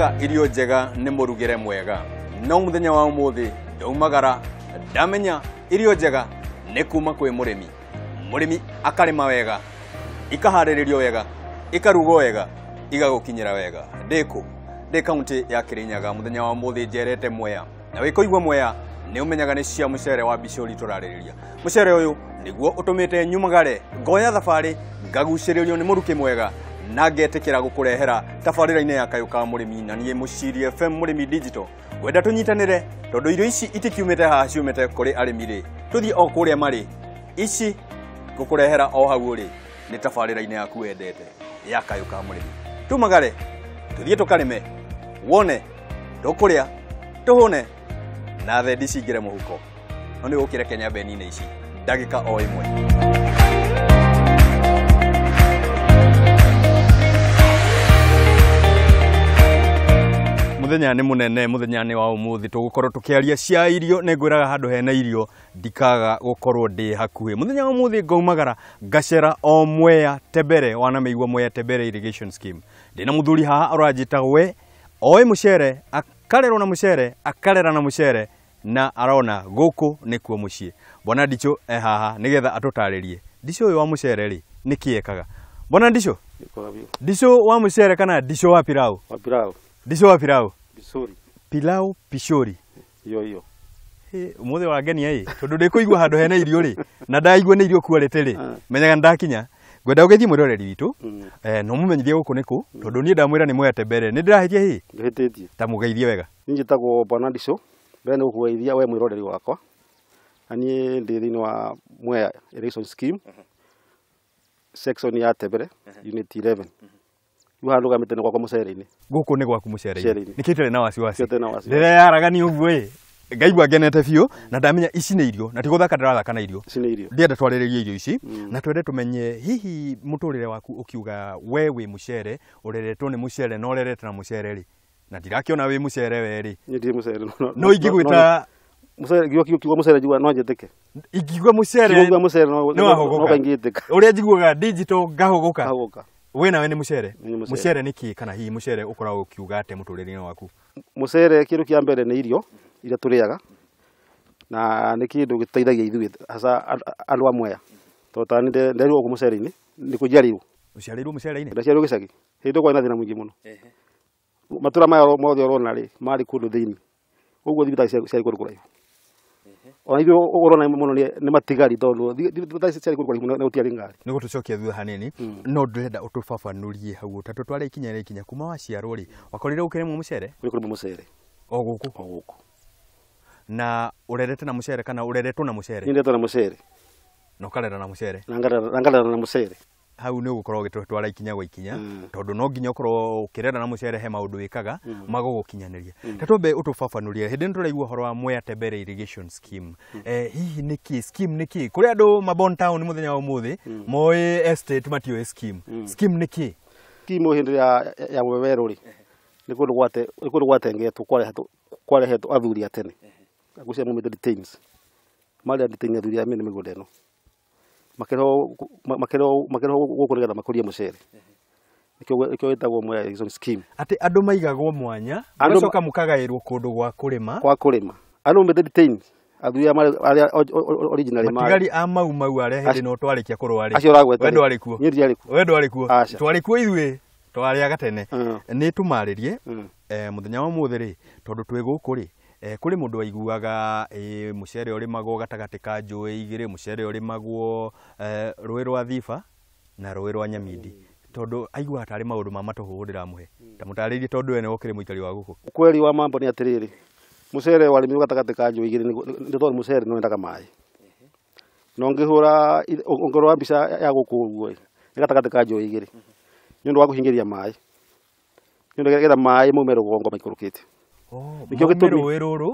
Maugaga irio njega nĩ mũrugĩre mwega, no mũthenya wa ũmũthĩ ndaumagara ndamenya irio njega nĩ kuma kwĩ mũrĩmi. Mũrĩmi akarĩma wega, ikaharĩrĩrio wega, ikarugwo wega, igagũkinyĩra wega. Ndĩkũ ndĩ kaunti ya Kirinyaga mũthenya wa ũmũthĩ njerete Mwea, na wĩkũigua Mwea nĩ ũmenyaga nĩ cia mũcere wa Bicũri tũrarĩrĩria. Mũcere ũyũ nĩguo ũtũmĩte nyumagare ngoya thabarĩ ngagucĩrĩrio nĩ mũrukĩ mwega na ngetĩkĩra gũkũrehera tabarĩra-inĩ ya Kayũ ka Mũrĩmi, na niĩ Mũciri FM Mũrĩmi Digital. Ngwenda tũnyitanĩre tondũ irio ici itikiumĩte haha, ciumĩte kũrĩ arĩmi rĩ, tũthiĩ o kũrĩa marĩ. Ici ngũkũrehera o hau ũrĩ nĩ tabarĩra-inĩ yaku wendete ya Kayũ ka Mũrĩmi. Tumagare tũthiĩ tũkarĩme, wone tũkũrĩa, tũhũne na thendi cingĩre mũhuko. No nĩ ũkĩre Kenya beni-inĩ ici ndagĩka o ĩmwe. Muthenya nĩ mũnene, muthenya nĩ wa ũmũthĩ tũgũkorwo tũkĩaria cia irio. Nĩ ngwĩraga handũ hena irio ndikaga gũkorwo ndĩ hakuhĩ. Muthenya wa ũmũthĩ ngaumagara ngacera o Mwea Tebere, wanamĩigua Mwea Tebere Irrigation Scheme. Ndĩna mũthuri haha ũranjĩta we oĩ mũcere, akarerwo na mũcere, akarera na mũcere, na arona gũkũ nĩkuo mũciĩ. Bwana Ndichũ e haha nĩgetha atũtarĩrie Ndichũ ũyũ wa mũcere rĩ nĩkĩ ekaga. Bwana Ndichũ, Ndichũ wa mũcere kana Ndichũ wa pilau? Wa pilau. Ndichũ wa pilau. Pishori. Pilau pishori. Iyo iyo. Umuthi wangenia ĩ tondu ndikuigua handu hena irio rĩ na ndaigua nĩ irio quality rĩ, menyaga ndakinya. Ngwenda ũgeithie mwĩroreri witũ, no mũmenyithie gũkũ nĩkũ, tondũ niĩ ndamwĩra nĩ Mwea Tebere nĩ ndĩrahĩtia hihi? Ndũhĩtĩtie. Ta mũgeithie wega. Niĩ njĩtagwo Bwana Ndichũ, mbere nĩ gũkũgeithia we mwĩroreri wakwa, na niĩ ndĩ thĩinĩ wa Mwea Irrigation Scheme section ya Tebere unit 11. Rĩu haha ndũgamĩte nĩ gwakwa mũcere-inĩ. Gũkũ nĩ gwaku mũcere-inĩ. Nĩkĩo itarĩ na wasiwasi. Nĩkĩo itarĩ na wasiwasi. Ndĩreyaragania ũguo ĩ, ngaigua ngenete biũ na ndamenya ici nĩ irio, na ti gũthaka ndĩrathaka na irio. Ici nĩ irio. Ndĩrenda twarĩrĩrie irio ici na twende tũmenye hihi mũtũrĩre waku ũkiuga we wĩ mũcere, ũreretwo nĩ mũcere na ũrerete na mũcere rĩ, na ndirakĩona wĩ mũcere we rĩ. Niĩ ndirĩ mũcere, No ingĩgwĩta mũcere, ngiuga mũcere njiguaga no njĩtĩke. Ingiuga mũcere Ngiuga mũcere no wahũgũka. no kaingĩtĩka. Ũrĩa njiguaga digital ngahũgũka. Ngahũgũka. We nawe nĩ mũcere? Nĩ mũcere. Mũcere nĩ kĩ, kana hihi mũcere ũkoragwo ũkiuga atĩa mũtũrĩre-inĩ waku? Mũcere kĩndũ kĩa mbere nĩ irio iria tũrĩaga, na nĩ kĩndũ gĩteithagia ithuĩ hasa andũ a Mwea. Tondũ ta niĩ nderirwo gũkũ mũcere-inĩ, nĩ kũnjiarĩirwo. Ũciarĩirwo mũcere-inĩ? Ndaciarĩirwo gĩcagi. Hĩndĩ ĩyo kwarĩ na thĩna mũingĩ mũno. Matũra maya mothe ũrona rĩ, marĩ kũndũ thĩinĩ. Ũguo thibitarĩ ciarĩ kũndũ kũraihu. Ona ithuĩ ũrona mũno nĩ matigari tondũ thibitarĩ ciarĩ kũndũ kũraihu na gũtiarĩ ngari. Nĩ gũtũcokia thutha hanini, no ndĩrenda ũtũbabanũrie hau ta tũtware ikinya rĩa ikinya. Kuma waciarwo rĩ, wakorire ũkĩrĩmwo mũcere? Ũkĩrĩmwo mũcere. O gũkũ? O gũkũ. Na ũrerete na mũcere kana ũreretwo na mũcere? Niĩ ndetwo na mũcere. Na ũkarera na mũcere? Na ngarera na mũcere. Hau nĩ ũgũkorwo ũgĩtwara ikinya gwa ikinya, tondũ no nginya ũkorwo ũkĩrera na mũcere he maũndũ wĩkaga magũgũkinyanĩria. Ta twambe ũtũbabanũrie, hĩndĩ ĩno tũraigua ũhoro wa Mwea Tebere Irrigation Scheme. Hihi nĩ kĩ? Scheme nĩ kĩ? Kũrĩ andũ mabon town mũthenya wa ũmũthĩ moĩ estate matiũĩ scheme. Scheme nĩ kĩ? Scheme hĩndĩ ya wewerũ rĩ, nĩ kũndũ gwatengetwo, kwarehetwo athuri a tene. Ngwĩciria maumĩte detains. Marĩ a detain athuri a mĩena mĩgũnda ĩno. Makĩrehwo gũkũ nĩgetha makũrie mũcere. Nĩkĩo ĩtagwo Mwea Irrigation Scheme. Atĩ andũ maigagwo mwanya, Andũ mũgacoka mũkagaĩrwo kũndũ gwa kũrĩma. Gwa kũrĩma. Andũ maumĩte detains, athuri aya marĩ arĩa originally marĩ. Matigari a Mau Mau arĩa hĩndĩ ĩno twarĩkia kũrũa rĩ. Acio ũragweta We rĩ. ndwarĩ kuo. Niĩ ndiarĩ kuo. We ndwarĩ kuo. Aca. Twarĩ kuo ithuĩ, twarĩaga tene. Nĩ tũmarĩrie, mũthenya wa ũmũthĩ rĩ, tondũ twĩ gũkũ rĩ, kũrĩ mũndũ waiguaga, mũcere ũrĩmagwo gatagatĩ ka njũĩ igĩrĩ, mũcere ũrĩmagwo, rũĩ rwa Thiba na rũĩ rwa Nyamindi. Tondũ aiguaga tarĩ maũndũ ma matũhũhũ ndĩramũhe. Ta mũtarĩrie tondũ we nĩwe ũkĩrĩ mũikari wa gũkũ. Ũkweri wa mambo nĩ atĩrĩrĩ, mũcere warĩmirwo gatagatĩ ka njũĩ igĩrĩ nĩ tondũ mũcere nĩ wendaga maĩ. Na ũngĩrora mbica ya gũkũ ũguo ĩ, nĩ gatagatĩ ka njũĩ igĩrĩ. Nĩ ũndũ wa kũhingĩria maĩ. Nĩ ũndũ nĩgetha maĩ maume rũgongo maikũrũkĩte. Maume Nĩkĩo gĩtũmi rũĩ rũrũ,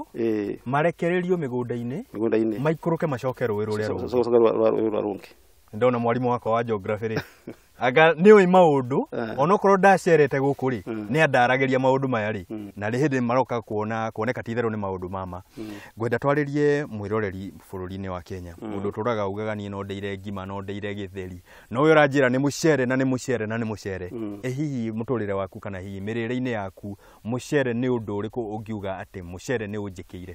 marekererio mĩgũnda-inĩ, mĩgũnda-inĩ. maikũrũke macoke rũĩ rũrĩa rũngĩ. Macoke rũĩ rũrĩa rũngĩ. Ndona mwarimu wakwa wa geography rĩ, anga nĩ ũĩ maũndũ, onokorwo ndacerete gũkũ rĩ, nĩ andaragĩria maũndũ maya rĩ, na rĩ hĩndĩ maroka kuona kuoneka ti itherũ nĩ maũndũ mama. Ngwenda twarĩrie mwĩroreri bũrũri-inĩ wa Kenya, mũndũ ũtũraga ugaga niĩ no ndĩire ngima, no ndĩire gĩtheri, no we ũranjĩra nĩ mũcere na nĩ mũcere na nĩ mũcere. Ĩ hihi mũtũrĩre waku kana hihi mĩrĩre-inĩ yaku mũcere nĩ ũndũ ũrĩkũ ũngiuga atĩ mũcere nĩ ũnjĩkĩire?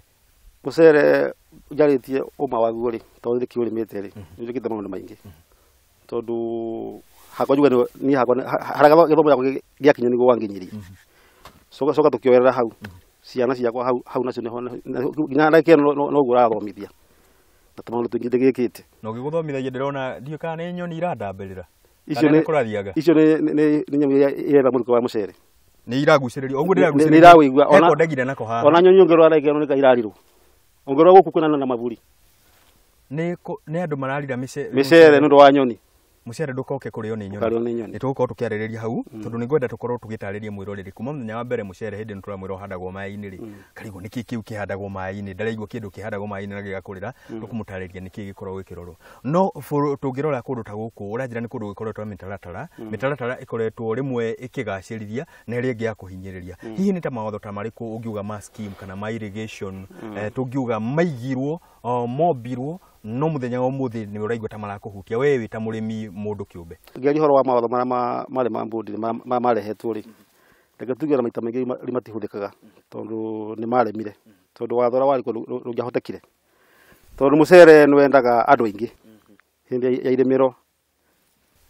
Mũcere njarĩtie ũma waguo rĩ, tondũ nĩkĩo ũrĩmĩte rĩ, nĩ ũnjĩkĩte maũndũ maingĩ. Tondũ hakwa njuge niĩ hakwa harĩa gĩthomo gĩakwa gĩakinya nĩguo wanginyirie. Coka coka tũkĩoerera hau, ciana ciakwa hau hau nacio nĩho nginya ndagĩka ĩno noguo ũrathomithia. Na tũmaũndũ tũingĩ ndĩgĩkĩte. Na ũgĩgũthomithagia ndĩrona ndiũĩ kana nĩ nyoni irandambĩrĩra. Icio nĩ kũrathiaga. Icio nĩ nyamũ iria iretha mũrukĩ wa mũcere. Nĩ iragucĩrĩrio. Ũguo ndĩragucĩrĩrio. Nĩ irawĩigua. Heko ndegire nako haha. Ona nyoni ũngĩrora ndagĩka ĩno nĩ irarirwo. Ũngĩrora gũkũ kwĩna na maburi. Nĩ andũ mararira mĩcere nĩ ũndũ wa nyoni. Mũcere ndũkoke kũrĩo nĩ nyoni. Ũkarĩo nĩ nyoni. Nĩ tũgũkorwo tũkĩarĩrĩria hau, tondũ nĩ ngwenda tũkorwo tũgĩtarĩria mwĩroreri kuma mũthenya wa mbere mũcere hĩndĩ ĩno tũramwĩra ũhandagwo maĩ-inĩ rĩ, karigwo nĩkĩ kĩu kĩhandagwo maĩ-inĩ, ndaraigua kĩndũ kĩhandagwo maĩ-inĩ na gĩgakũrĩra, tũkũmũtarĩria nĩkĩ gĩkoragwo gĩkĩrorwo. No tũngĩrora kũndũ ta gũkũ, ũranjĩra nĩ kũndũ gũkoretwo na mĩtaratara, mĩtaratara ĩkoretwo rĩmwe ĩkĩgacĩrithia na ĩrĩa ĩngĩ ya kũhinyĩrĩria. Hihi nĩ ta mawatho ta marĩkũ ũngiuga ma scheme kana ma irrigation, tũngiuga maigirwo, mombirwo, no mũthenya wa ũmũthĩ nĩ ũraigua ta marakũhutia we wĩ ta mũrĩmi mũndũ kĩũmbe? Ngĩaria ũhoro wa mawatho marĩa marĩ ma mbũndi marĩa marehetwo rĩ, reke tuge na maita maingĩ matihũthĩkaga tondũ nĩ maremire, tondũ watho ũrĩa warĩ kuo ndũngĩahotekire, tondũ mũcere nĩ wendaga andũ aingĩ hĩndĩ ya irĩmĩro,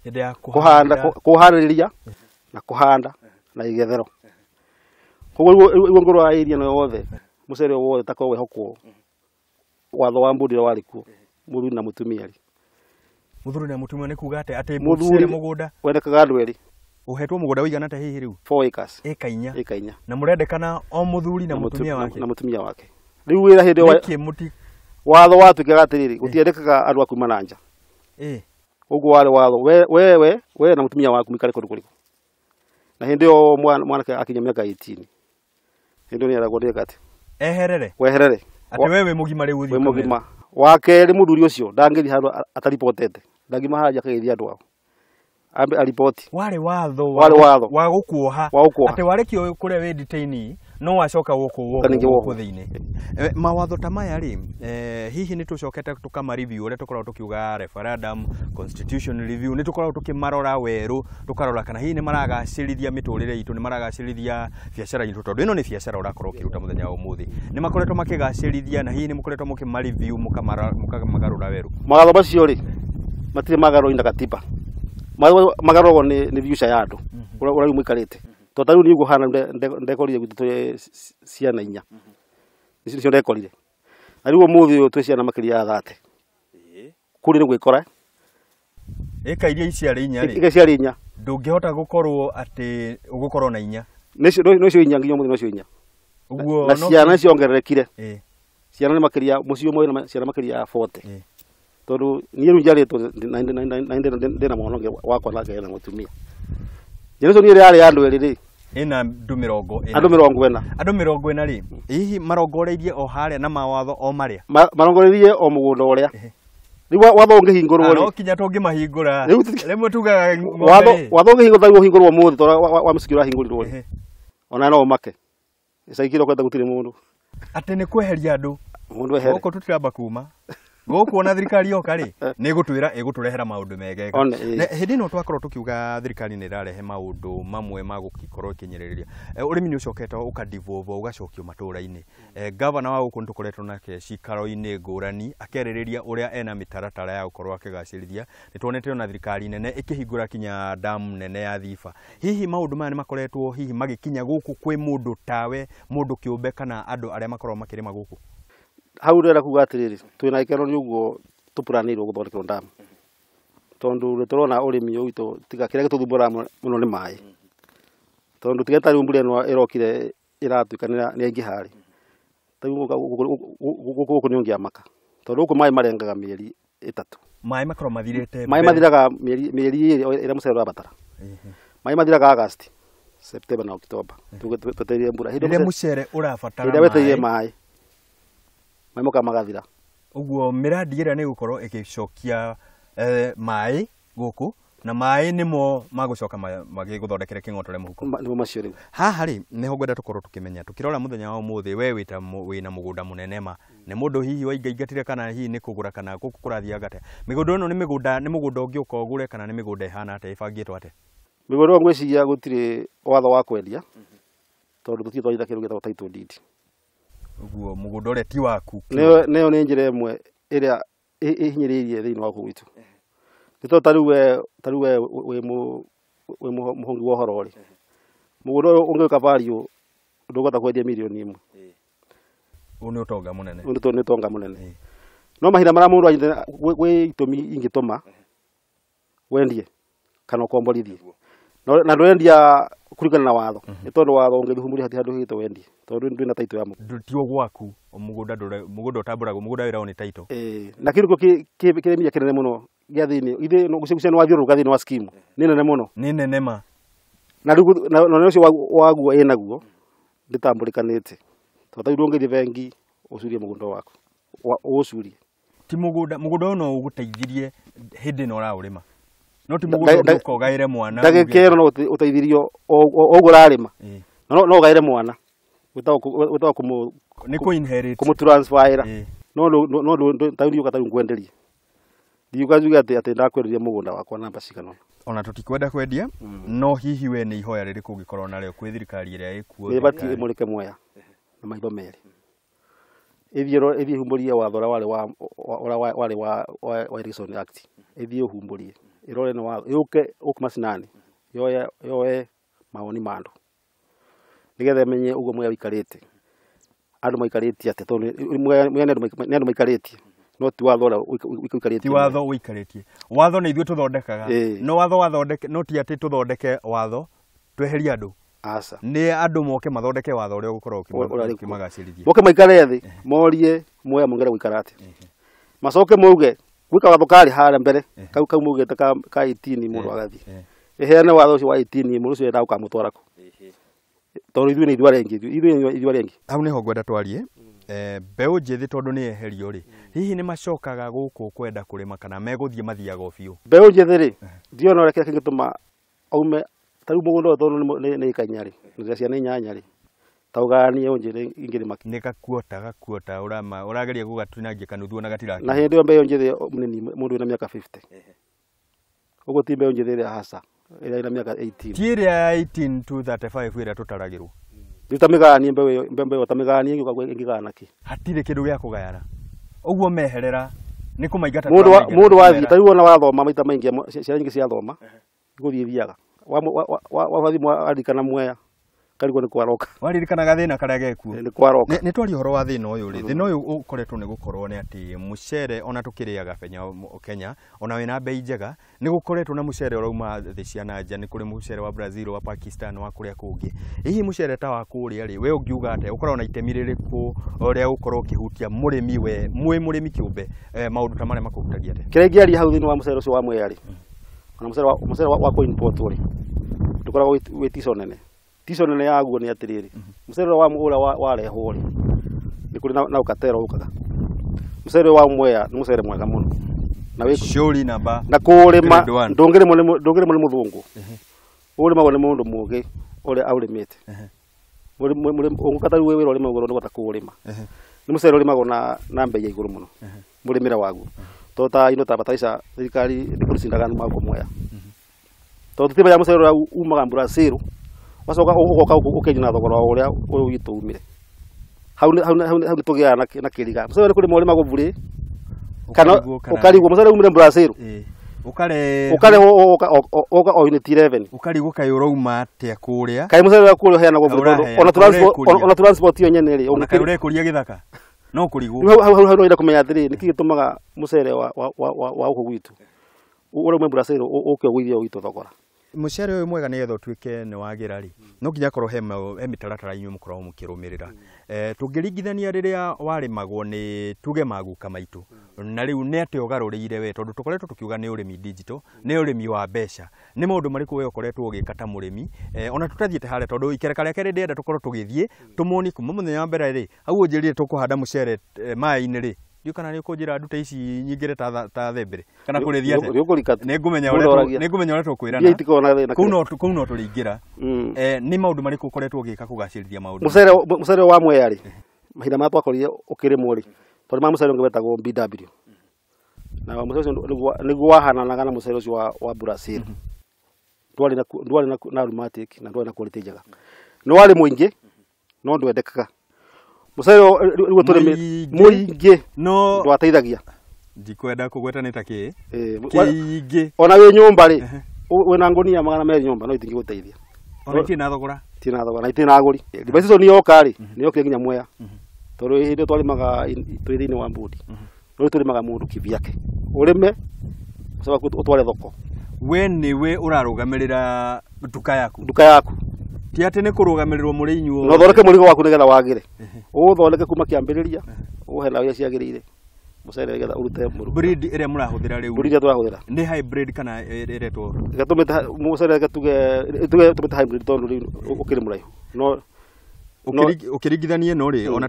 hĩndĩ ya kũhanda, kũharĩrĩria na kũhanda na igethero. Koguo rĩu ngũrwa area ĩno yothe mũcere wothe takorwo wehokwo watho wa mbũndi ũrĩa warĩ kuo, mũthuri na mũtumia rĩ. Mũthuri na mũtumia nĩ kuga atĩ atĩ mũcere mũgũnda wendekaga andũ erĩ. Ũhetwo mũgũnda ũigana atĩa hihi rĩu? 4 acres. Ĩka inya. Ĩka inya. Na mũrendekana o mũthuri na mũtumia wake. Na mũtumia wake. Rĩu wĩra hĩndĩ ĩyo watho watuĩkaga atĩrĩrĩ, gũtiendekaga andũ a kuma na nja. Ũguo warĩ watho, wewe we na mũtumia waku mũikare kũndũ kũrĩkũ. Na hĩndĩ ĩyo mwanake akinya mĩaka 18. Hĩndĩ ĩyo nĩeragwo ndĩka atĩ. Eherere. Weherere. Atĩ we wĩ mũgima rĩu ũthiĩ wĩ mũgima. Wa kerĩ mũthuri ũcio ndangĩthiĩ handũ ataribotete, ndangĩma harĩa akageithia andũ ao. Ambe ariboti. Warĩ watho Warĩ watho. wa gũkuoha. Wa gũkuoha. Atĩ warĩkio kũrĩa wĩ detainee no wacoka gũkũ gũkũ thĩinĩ. Mawatho ta maya rĩ, hihi nĩ tũcokete tũkama review ũrĩa tũkoragwo tũkiuga referendum, constitution review, nĩ tũkoragwo tũkĩmarora werũ, tũkarora kana hihi nĩ maragacĩrithia mĩtũrĩre itũ, nĩ maragacĩrithia biacara itũ, tondũ ĩno nĩ biacara ũrakorwo ũkĩruta mũthenya wa ũmũthĩ. Nĩ makoretwo makĩgacĩrithia na hihi nĩ mũkoretwo mũkĩma review mũkamagarũra werũ? Mawatho macio rĩ, matirĩ magarũrwo na katiba. Magarũragwo nĩ future ya andũ ũrĩa rĩu mũikarĩte. Tondũ ta rĩu niĩ ũguo hana ndekorire gwitũ twĩ ciana inya. Nĩcio ndekorire. Na rĩu ũmũthĩ ũyũ twĩ ciana makĩria ya 30. Kũrĩ nĩ gwĩkora. Ĩka iria ciarĩ inya rĩ. Ĩka ciarĩ inya. Ndũngĩhota gũkorwo atĩ ũgũkorwo na inya. Nĩcio inya nginya ũmũthĩ nocio inya. Ũguo na ciana ciongererekire. Ciana nĩ makĩria mũciĩ ũmwe na ciana makĩria ya 40. Tondũ niĩ rĩu njiarĩtwo ndĩna mwana ũngĩ wakwa nake ena mũtumia. Generation ĩrĩa yarĩ ya andũ erĩ rĩ, ĩna andũ 40. Andũ 40. Andũ 40 rĩ, hihi marongoreirie o harĩa na mawatho o marĩa? Marongoreirie o mũgũnda ũrĩa. Rĩu watho ũngĩhingũrwo rĩ, no kinya tũngĩmahingũra. Rĩmwe tugaga ng'ombe. Watho ũngĩhingũrwo rĩu ũhingũrwo ũmũthĩ tondũ wa mũciĩ ũrahingũrirwo rĩ, ona no ũmake. Ica ikĩro kwenda gũtirĩ mũndũ. Atĩ nĩ kweheria andũ. Mũndũ ehere. Gũkũ tũtiramba kuma. Gũkũ ona thirikari yoka rĩ, nĩ ĩgũtwĩra ĩgũtũrehera maũndũ megega. Hĩndĩ ĩno twakorwo tũkiuga thirikari nĩ ĩrarehe maũndũ mamwe ma gũkorwo ĩkĩnyĩrĩria. Ũrĩmi nĩ ũcokete ũka-devolve ũgacokio matũũra-inĩ. Gavana wa gũkũ nĩ tũkoretwo nake cikaro-inĩ ngũrani akĩarĩrĩria ũrĩa ena mĩtaratara ya gũkorwo akĩgacĩrithia. Nĩ tuonete ona thirikari nene ĩkĩhingũra kinya damu nene ya Thiba. Hihi maũndũ maya nĩ makoretwo hihi magĩkinya gũkũ kwĩ mũndũ tawe, mũndũ kĩũmbe kana andũ arĩa makoragwo makĩrĩma gũkũ? Hau ndĩrenda kuga atĩrĩrĩ, twĩna gĩkeno nĩ ũguo tũpuranĩirwo gũthondekerwo ndamu. Tondũ nĩ tũrona ũrĩmi ũyũ witũ tiga kĩrĩa gĩtũthumbũraga mũno nĩ maĩ. Tondũ tiga ta rĩu mbura ĩno ĩrokire ĩratuĩka nĩ yaingĩha rĩ, ta rĩu gũkũ nĩ ũngĩamaka. Tondũ gũkũ maĩ marengaga mĩeri 3. Maĩ makoragwo mathirĩte. Maĩ mathiraga mĩeri 2 ĩrĩa mũcere ũrabatara. Maĩ mathiraga August, September na October. Twetereire mbura. Rĩrĩa mũcere ũrabatara maĩ. Rĩrĩa wetereire maĩ. Maĩ mokaga magathira. Ũguo mĩrandi ĩrĩa nĩ ĩgũkorwo ĩgĩcokia Maĩ gũkũ na maĩ nĩmo magũcoka magĩgũthondekere kĩng'otore mũhuko. Nĩmo macio rĩu. Haha rĩ, nĩho ngwenda tũkorwo tũkĩmenya, tũkĩrora mũthenya wa ũmũthĩ, we wĩta wĩna mũgũnda mũnene ma nĩ mũndũ hihi waingaingatire kana hihi nĩ kũgũra kana gũkũ kũrathianga atĩa? Mĩgũnda ĩno nĩ mĩgũnda, nĩ mũgũnda ũngĩũka ũgũre kana nĩ mĩgũnda ĩhana atĩa, ĩbangĩtwo atĩa? Mĩgũnda ĩyo ngwĩciria gũtirĩ watho wa kwendia, tondũ tũtirĩ twanyita kĩndũ gĩtagwo title deed. Ũguo mũgũnda ũrĩa ti waku. Nĩyo nĩ njĩra ĩmwe ĩrĩa ĩhinyĩrĩirie thĩinĩ wa gũkũ gwitũ. Nĩ tondũ ta rĩu we wĩ mũhũngi wa ũhoro rĩ, mũgũnda ũyũ ũngĩũka value ndũngĩhota kwendia mirioni 1. Ũyũ nĩ ũtonga mũnene. Ũyũ nĩ ũtonga mũnene. No mahinda marĩa mũndũ anyitĩte gwĩ itũmi ingĩtũma wendie kana ũkomborithie. Na ndũrendia kũringana na watho, nĩ tondũ watho ũngĩthihumũria hatirĩ handũ hĩgĩte wendie, tondũ ndwĩna title ya mũgũnda. Ti gwaku mũgũnda, mũgũnda ũtambũragwo, mũgũnda wĩragwo nĩ title. Ĩĩ, na kĩndũ kĩu kĩrĩmia kĩnene mũno gĩa thĩinĩ ithe no gucia nĩ wathiũrũrũka thĩinĩ wa scheme nĩ nene mũno. Nĩ nene ma. Na rĩu na ũcio waguo ĩnaguo ndĩtambũrĩkanĩte, tondũ tarĩu ndũngĩthiĩ bengi ũcurie mũgũnda waku, ũũcurie. Ti mũgũnda, mũgũnda ũyũ no ũgũteithirie hĩndĩ ĩno ũraũrĩma, no ti mũgũnda ũngĩũka ũgaĩre mwana. Ndagĩka ĩno no ũteithirio o ũguo ũrarĩma. No ũgaĩre mwana wĩtagwo kũmũ Nĩ kũ inherit. Kũmũ transfer. No no tarĩu ndiũka tarĩu ngwenderie, ndiũka njuge atĩ ndakwenderia mũgũnda wakwa namba cigana ũna. Ona tũtikwenda kwendia, no hihi we nĩ ihoya rĩrĩkũ ũngĩkorwo narĩo kwĩ thirikari ĩrĩa ĩkuo? Nĩ ĩbatiĩ ĩmũrĩke Mwea na maitho merĩ, ĩthiĩ ĩthiĩ ĩhumbũrie watho ũrĩa warĩ wa ũrĩa warĩ wa Irrigation Act, ĩthiĩ ĩhumbũrie, ĩrore nĩ watho, yũke gũkũ macinani, yoe mawoni ma andũ nĩgetha ĩmenye ũguo Mwea ũikarĩte, andũ maikarĩtie atĩa, tondũ Mwea nĩ andũ maikarĩtie, no ti watho ũrĩa ũikarĩtie. Ti watho ũikarĩtie, watho nĩ ithuĩ tũthondekaga. No watho wathondeke, no ti atĩ tũthondeke watho tweherie andũ. Aca. Nĩ andũ moke mathondeke watho ũrĩa ũgũkorwo ũkĩmagacĩrithia. Moke maikare thĩ morie Mwea mũngĩenda gũikara atĩa, macoke mauge gwĩka watho karĩ harĩa mbere kau maugĩte ka 18 mũndũ agathiĩ ĩheane watho ũcio wa 18, mũndũ ũcio endaga gũkamũtwara kũ, tondũ ithuĩ nĩ ithuĩ arĩa aingĩ, ithuĩ nĩ ithuĩ arĩa aingĩ. Hau nĩho ngwenda twarie mbeũ njĩthĩ, tondũ nĩ eherio rĩ, hihi nĩ macokaga gũkũ kwenda kũrĩma kana megũthiĩ mathiaga o biũ? Mbeũ njĩthĩ rĩ, ndiona ũrĩa kĩrĩa kĩngĩtũma aume ta rĩu mũgũnda ũyũ, tondũ nĩ ĩka 4 rĩ, na ciana 8 rĩ, ta ũgayanie ũnjĩre ingĩrĩma kĩ. Nĩ gakuota gakuota ũrageria gũgatinangia kanuthu ona gatirakinya. Na hĩndĩ ĩyo mbeũ njĩthĩ nĩ mũndũ wĩna mĩaka 50 ũguo, ti mbeũ njĩthĩ ĩrĩa hasa ĩrĩa ĩna mĩaka 18. Ti ĩrĩa ya 18 to 35 ĩrĩa tũtaragĩrwo. Rĩu ta mĩgayanie mbeũ ĩyo, mbeũ ĩyo ta mĩgayanie ĩngĩũka ĩngĩgayana kĩ? Hatirĩ kĩndũ gĩa kũgayana, ũguo meherera nĩ kũmaingata. Mũndũ Tũramaingata, mũndũ wathiĩ tũkamera. Ta rĩu ona wathoma maita maingĩ ciana nyingĩ ciathoma gũthiĩ ithiaga wathiĩ aririkana Mwea karigwo nĩ kwaroka. Waririkana gathĩna karĩa gekuo. Nĩ kwaroka. Nĩ twaria ũhoro wa thĩna ũyũ rĩ, thĩna ũyũ ũkoretwo nĩ gũkorwo nĩ atĩ mũcere ona tũkĩrĩaga Kenya ona wĩna bei njega, nĩ gũkoretwo na mũcere ũrauma thĩ cia na nja, nĩ kũrĩ mũcere wa Brazil, wa Pakistan, wa kũrĩa kũngĩ. Hihi mũcere ta wa kũrĩa rĩ, we ũngiuga atĩa, ũkoragwo na itemi rĩrĩkũ rĩa gũkorwo ũkĩhutia mũrĩmi, we mwĩ mũrĩmi kĩũmbe, maũndũ ta marĩa makũhutagia atĩa? Kĩrĩa ingĩaria hau thĩinĩ wa mũcere ũcio wa Mwea rĩ, ona mũcere wa kũ import rĩ, ndũkoragwo wĩ tico nene. Tico nene yaguo nĩ atĩrĩrĩ, mũcere ũrĩa wa ũrĩa warehwo rĩ, nĩ kũrĩ na ũkatero ũkaga. Mũcere ũyũ wa Mwea nĩ mũcere mwega mũno na wĩ Surely namba na kũũrĩma grade one. Ndũngĩrĩmwo nĩ mũthũngũ, ũrĩmagwo nĩ mũndũ mũũgĩ ũrĩa aũrĩmĩte. Ũngĩũka ta rĩu wĩ wĩra ũrĩma ũguo ndũhota kũũrĩma. Nĩ mũcere ũrĩmagwo na mbei ya igũrũ mũno mũrĩmĩre waguo, tondũ ta indo ta bataraitha thirikari nĩ kũrĩcindaga nĩ Mwea, tondũ tũtimenya mũcere ũrĩa umaga Brazil wacoka ũgoka ũkendio na thogora wa ũrĩa ũyũ witũ umire. Hau nĩ tũgĩaga na kĩriga. Mũcere nĩ kũrĩma ũrĩmagwo burĩ kana Ũkarigwo kana ũkarigwo mũcere umire Brazil ũkarehwo. Ũkarehwo ũgoka o unit 11. Ũkarigwo kaĩ ũrauma atĩa kũrĩa. Kaĩ mũcere ũrĩa kũrĩa ũheanagwo burĩ, tondũ Ũraheana, ona transport ũrekũria. Ona transport ĩyo nyene rĩ, Ona kaĩ ũrekũria gĩthaka no kũrigwo. Rĩu hau no enda kũmenya atĩrĩrĩ, nĩkĩ gĩtũmaga mũcere wa gũkũ gwitũ ũrĩa ume Brazil ũke ũgũithie gwitũ thogora? Mũcere ũyũ mwega nĩgetha ũtuĩke nĩ wagĩra rĩ, no nginya akorwo he mĩtaratara inyuĩ mũkoragwo mũkĩrũmĩrĩra. Tũngĩringithania rĩrĩa warĩmagwo nĩ tuge maguka maitũ na rĩu, nĩ atĩa ũgarũrĩire we, tondũ tũkoretwo tũkiuga nĩ ũrĩmi digital, nĩ ũrĩmi wa mbeca, nĩ maũndũ marĩkũ we ũkoretwo ũgĩka ta mũrĩmi? Ona tũtathiĩte harĩa, tondũ ikereka rĩa kerĩ ndĩrenda tũkorwo tũgĩthiĩ tũmonie kuma mũthenya wa mbere rĩ, hau ũnjĩrire tũkũhanda mũcere maĩ-inĩ rĩ. Ndiũ kana nĩ ũkũnjĩra ndute ici nyingĩre ta thembere kana kũrĩthiĩ atĩa? Nĩũkũrika tu. Nĩ ngũmenya Mũndũ ũrĩa oragia. nĩ ngũmenya ũrĩa tũkwĩrana. Mbia itikoragwo na thĩna. Kũu no tũrĩingĩra. Nĩ maũndũ marĩkũ ũkoretwo ũgĩka kũgacĩrithia maũndũ? Mũcere wa Mwea rĩ, mahinda marĩa twakorire ũkĩrĩmwo rĩ, tondũ ma mũcere ũngĩ wetagwo BW. Na mũcere ũcio nĩguo wahananaga na mũcere ũcio wa Brazil. Ndwarĩ na aromatic na ndwarĩ na quality njega. Nĩ warĩ mũingĩ no ndwendekaga. Mũcere rĩu tũrĩmĩte mũingĩ no ndwateithagia. Ndikwenda kũgweta nĩ ta kĩ kĩingĩ. Ona wĩ nyũmba rĩ, wĩna ngũnia 200 nyũmba no itingĩgũteithia. Ona itirĩ na thogora. Itirĩ na thogora na itirĩ na agũri. Ribaciconi yoka rĩ, nĩ yokire nginya Mwea. Tondũ hĩndĩ ĩyo twarĩmaga twĩ thĩinĩ wa mbũndi. No rĩu tũrĩmaga mũndũ kivyake. Ũrĩme ũcoke waku ũtware thoko. We nĩwe ũrarũgamĩrĩra nduka yaku. Nduka yaku. Ti atĩ nĩ kũrũgamĩrĩrwo mũrĩ inyuothe. Na ũthondeke mũrigo waku nĩgetha wagĩre. Ũũthondeke kuma kĩambĩrĩria, ũhe na ũrĩa ciagĩrĩire. Mũcere nĩgetha ũrute mũruke. Breed ĩrĩa mũrahũthĩra rĩu. Breed ĩrĩa tũrahũthĩra. Nĩ hybrid kana ĩretwo? Reke tũmĩte mũcere, reke tuge tũmĩte hybrid tondũ rĩu ũkĩrĩ mũraihu. No Ũkĩringithania ĩno rĩ, ona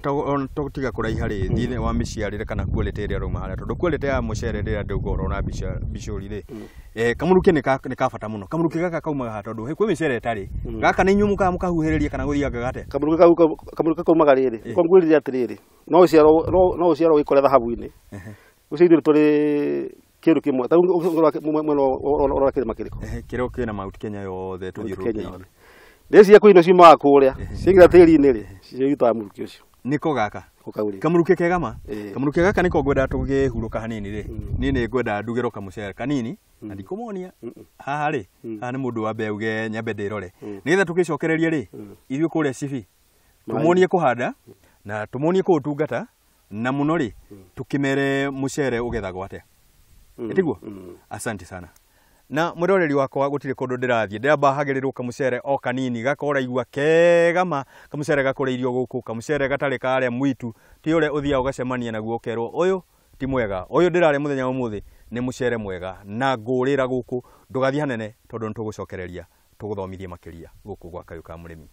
tiga kũraiha rĩ, thĩinĩ wa mĩciarĩre kana quality ĩrĩa ĩrauma harĩa, tondũ quality ya mũcere rĩrĩa ndauga ũrona mbicũri rĩ, kamũrukĩ nĩ ka bata mũno. Kamũrukĩ gaka kaumaga haha tondũ kwĩ mĩcere ĩtarĩ. Gaka nĩ inyuĩ mũkaga mũkahuhĩrĩria kana gũthianga atĩa? Kamũrukĩ kau kaumaga rĩrĩ, ko ngwĩrire atĩrĩrĩ, no ũciaro wĩkore thahabu-inĩ. Ũcio ithuĩ tũrĩ kĩndũ kĩmwe. Ta rĩu ũngĩrora mwena ũrora kĩrĩma kĩrĩkũ? Kĩrĩa kĩna Mount Kenya yothe tũthiũrũrũkĩirie. Ndĩciria kwĩ indo ciumaga kũrĩa, ciaingĩra tĩri-inĩ rĩ, ciĩrutaga mũrukĩ ũcio. Nĩko gaka? Nĩko kau rĩ. Kamũrukĩ kega ma? Kamũrukĩ gaka nĩko ngwendaga tũgĩhurũka hanini rĩ. Niĩ nĩ ngwendaga ndugĩrwo kamũcere kanini, na ndikũmonia. Haha rĩ, haha nĩ mũndũ wambe auge nyambe ndĩrore. Nĩgetha tũgĩcokererie rĩ, ithuĩ kũrĩa cibi, tũmuonie kũhanda, na tũmuonie kũũtungata, na mũno rĩ, tũkĩmere mũcere ũgethagwo atĩa. Ĩtiguo? Asante sana. Na mwĩroreri wakwa gũtirĩ kũndũ ndĩrathiĩ, ndĩramba hagĩrĩrwo kamũcere o kanini gakora igua kega ma, kamũcere gakũrĩirio gũkũ, kamũcere gatarĩ karĩa mwitu, ti ũrĩa ũthiaga ũgacemania naguo ũkerwo ũyũ ti mwega, ũyũ ndĩrarĩa mũthenya wa ũmũthĩ nĩ mũcere mwega, na ngũrĩra gũkũ, ndũgathiĩ hanene tondũ nĩtũgũcokereria tũgũthomithie makĩria gũkũ gwa Kayũ ka Mũrĩmi.